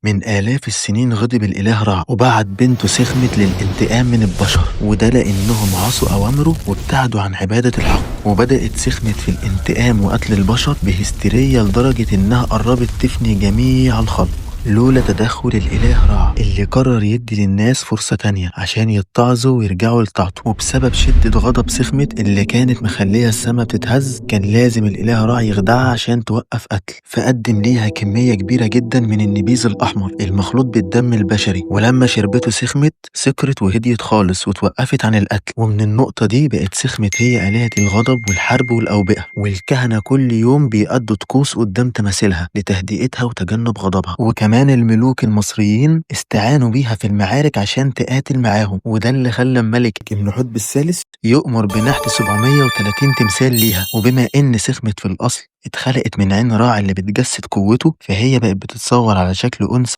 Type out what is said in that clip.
من آلاف السنين غضب الإله رع وبعت بنته سخمت للانتقام من البشر، وده لأنهم عصوا أوامره وابتعدوا عن عبادة الحق. وبدأت سخمت في الانتقام وقتل البشر بهستيرية لدرجة إنها قربت تفني جميع الخلق، لولا تدخل الإله رع اللي قرر يدي للناس فرصة تانية عشان يتعظوا ويرجعوا لطاعته. وبسبب شدة غضب سخمت اللي كانت مخلية السما بتتهز، كان لازم الإله رع يخدعها عشان توقف قتل، فقدم ليها كمية كبيرة جدا من النبيذ الأحمر المخلوط بالدم البشري. ولما شربته سخمت سكرت وهديت خالص وتوقفت عن القتل. ومن النقطة دي بقت سخمت هي آلهة الغضب والحرب والأوبئة، والكهنة كل يوم بيأدوا طقوس قدام تماثيلها لتهدئتها وتجنب غضبها. وكمان الملوك المصريين استعانوا بيها في المعارك عشان تقاتل معاهم، وده اللي خلى الملك امنحتب الثالث يؤمر بنحت 730 تمثال ليها. وبما ان سخمت في الاصل اتخلقت من عين راع اللي بتجسد قوته، فهي بقت بتتصور على شكل أنثى